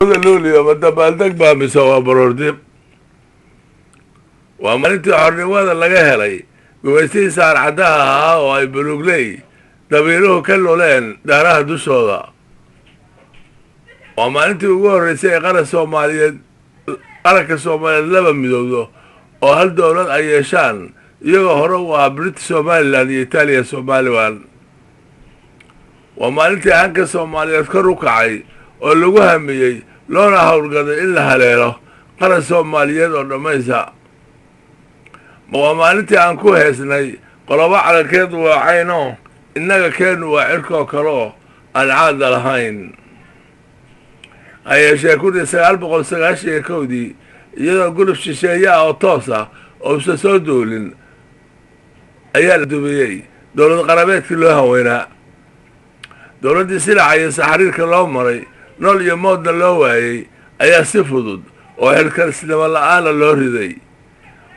Luuliyo ma dabaaldeg baa mise waa baroordiiq? Waa maalintii xornimada laga helay gumaystihii saarcaddaha ahaa oo ay buluugley dabiiluhu ka luleen daaraha dushooda. Waa maalintii ugu horreysay ee qaran Soomaaliyeed, qaranka Soomaaliyeed laba midowdo oo hal dowlad ay yeeshaan, iyagoo hore u ahaa British Somaliland iyo Italiya Somaliland. Waa maalintii hanka Soomaaliyeed kor u kacay oo lagu hamiyey loona howlgaday in la haleelo qaran Soomaaliyeed oo dhammaysa. Waa maalintii aan ku heesnay qolobo calankeedu waa cayno, innaga keennu waa cirkoo kaloo aan caadda lahayn. Ha yeeshee, 1991-dii, iyadoo guluf shisheeye ah oo toos ah oo usan soo duulin, ayaa la dumiyey dowlad qarabeedkii loo haweynaa. Dowladdii silaca iyo saxariirka loo maray, nool iyo moodna loo waayey, ayaa si fudud oo xilkarisnimo la-aana loo riday.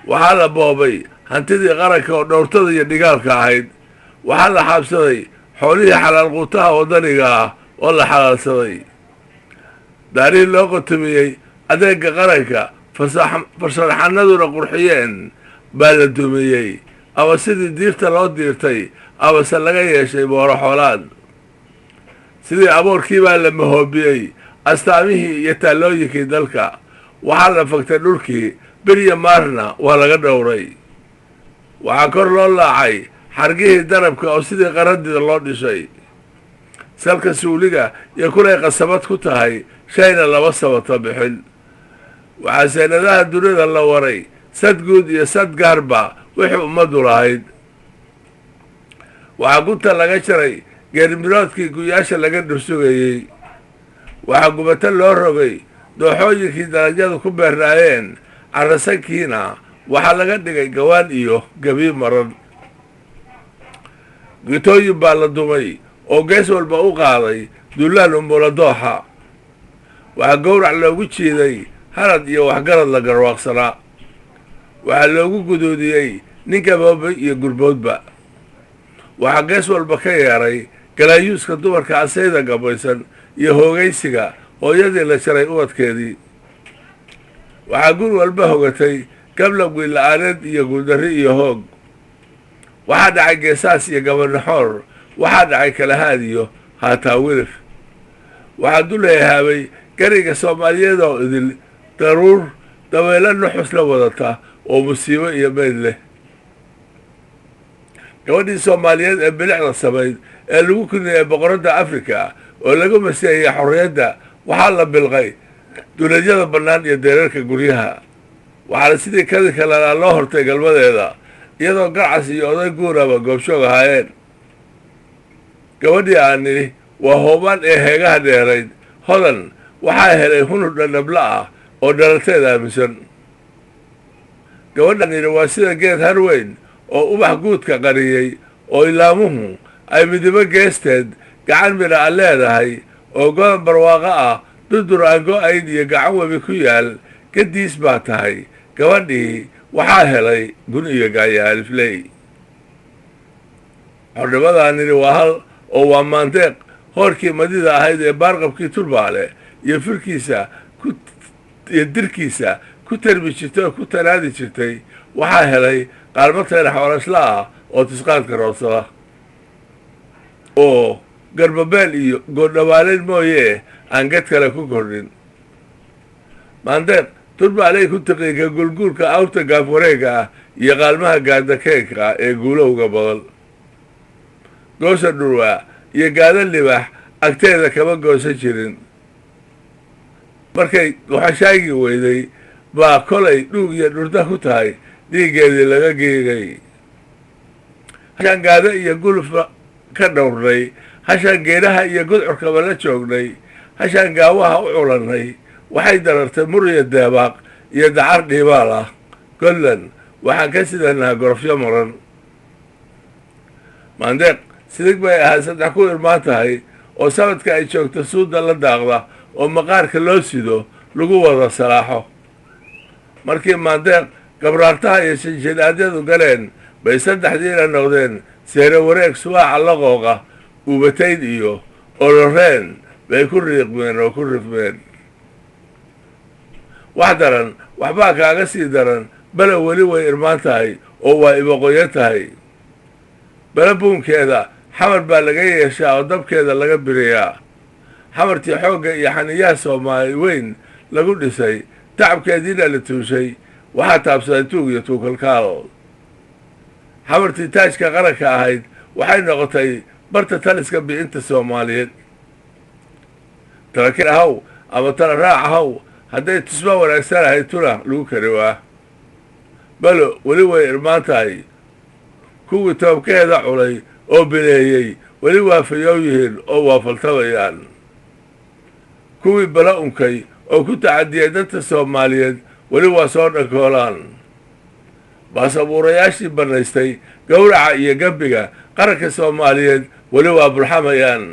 Waxaa la boobay hantidii qaranka oo dhowrtada iyo dhigaalka ahayd. Waxaa la xaabsaday xoolihii xalaal quutaha waddaniga ah oo la xalaalsaday. Daarihii loo qotomiyey adeega qaranka, farsharxanaduna qurxiyeen, baa la dumiyey, ama sidii diirta loo diirtay amase laga yeeshay booro xoolaad. Sidii aboorkii baa la mahoobiyey astaamihii iyo taallooyinkii dalka. Waxaa la fagtay dhulkii, beriya maarna waa laga dhowray. Waxaa kor loo laacay xargihii darabka oo sidii qaradida loo dhishay. Salka suuliga iyo kulay qasabad ku tahay shayna lama sabata bixin. Waxaa seenadaha dunida la waray sad guud iyo sad gaarba wixii ummaddu lahayd. Waxaa gunta laga jaray geermiroodkii guyaasha laga dhursugayey. Waxaa gubato loo rogay dooxooyinkii dalagyadu ku beernaayeen. Carrasankiina waxaa laga dhigay gawaan iyo gabii maran. Gitooyin baa la dumay oo gees walba u qaaday dullaan umula dooxa. Waxaa gowrac loogu jiiday harad iyo waxgarad la garwaaqsanaa. Waxaa loogu gudoodiyey nin gaboobay iyo gurboodba. Waxaa gees walba ka yeeray galaayuuska dumarka asayda gabaysan iyo hoogaysiga hooyadii la jaray ubadkeedii. Waxaa gur walba hogatay gabla wiilla-aaneed iyo guuldarri iyo hoog. Waxaa dhacay geesaas iyo gabanaxoor. Waxaa dhacay kalahaad iyo haataa wilif. Waxaa dul hehaabay gariga Soomaaliyeed oo idil daruur dabeelo nuxus la wadata oo musiibo iyo meyd leh. Gabadhii Soomaaliyeed ee bilicda samayd ee lagu kuniyey boqoradda Afrika oo lagu maseeyey xorriyadda, waxaa la bilqay duleedyada bannaan iyo deerarka guryaha. Waxaana sidii kadinka lalaa loo hortay galmadeeda, iyadoo garcas iyo oday guuraba goobjoog ahaayeen. Gabadhii aan nidhi waa hoobaan ee heegaha dheerayd hodan, waxaa helay hunur dhadhabla ah oo dhalateed aaminsan. Gabadhaan nidhi waa sida geed harweyn oo ubax guudka qariyey oo ilaamuhu ay midibo geesteed gacan midha a leedahay, oo godan barwaaqo ah, durdur aan go-ayn iyo gacan webi ku yaal, gadiis baa tahay. Gabadhii waxaa helay gun iyo gaaya alifley. Xornimadaa nidhi waa hal oo waa maandeeq. Hoorkii madida ahayd ee baarqabkii Turbaale iyo firkiisa iyo dirkiisa ku tarmi jirtay oo ku tanaadi jirtay, waxaa helay qaalmo tayrax orashla ah oo tisqaadka roodsada oo garbabeel iyo goodhabaaleyn mooyee aan gad kale ku kordhin. Maandeeq Turbaaley ku taqiinka guulguulka awrta gaaf wareega ah iyo qaalmaha gaadakeenka ah ee guulowga badan. Goosa dhurwaa iyo gaada libax agteeda kama goosan jirin. Markay goxashaagii weyday baa kolay dhuug iyo dhurda ku tahay dhiiggeedii laga giigay. Hashaan gaada iyo gulufba ka dhowrnay, hashaan geedaha iyo gudcurkaba la joognay, hashaan gaawaha u culannay, waxay darartay mur iyo deebaaq iyo dacar dhiibaal ah. Godland waxaan ka sidanaa gorofyo maran. Maandeeq sidig bay ahayd saddex ku irmaan tahay oo sanadka ay joogto suuda la daaqda oo maqaarka loo sido lagu wada salaaxo. Markii Maandeeq gabraartaha iyo shinjinaadyadu galeen bay saddexdiina noqdeen seere wareeg subaaca laqooqa, uubatayn iyo oloreen bay ku riiqmeen oo ku rifmeen. Wax daran waxbaa kaaga sii daran. Bale weli way irmaan tahay oo waa ibaqoyo tahay. Bale buunkeeda Xamar baa laga yeeshaa oo dabkeeda laga biriyaa. Xamartii xoogga iyo xaniyaha Soomaali weyn lagu dhisay, tacabkeediina la tuushay, waxaa taabsaday tuug iyo tuukalkaal. Xamartii taajka qaranka ahayd waxay noqotay barta taliska bi'inta Soomaaliyeed. Talakir ahaw ama tala raac ahaw, hadday tusma wanaagsan ahayd tuna lagu kari waa. Balo weli way irmaan tahay. Kuwii toobkeeda culay oo bineeyey weli waa fayow yihiin oo waa faltabayaan. Kuwii bala unkay oo ku tacadiyay dadka Soomaaliyeed weli waa soo dhankoolaan. Baasabuurayaashii bannaystay gowraca iyo gambiga qaranka Soomaaliyeed weli waa bulxamayaan.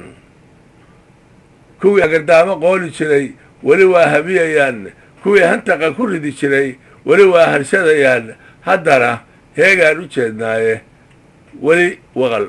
Kuwii hagardaamo qooli jiray weli waa habiyayaan. Kuwii hantaqa ku ridi jiray weli waa harshadayaan. Haddana heegaan u jeednaaye weli waqal.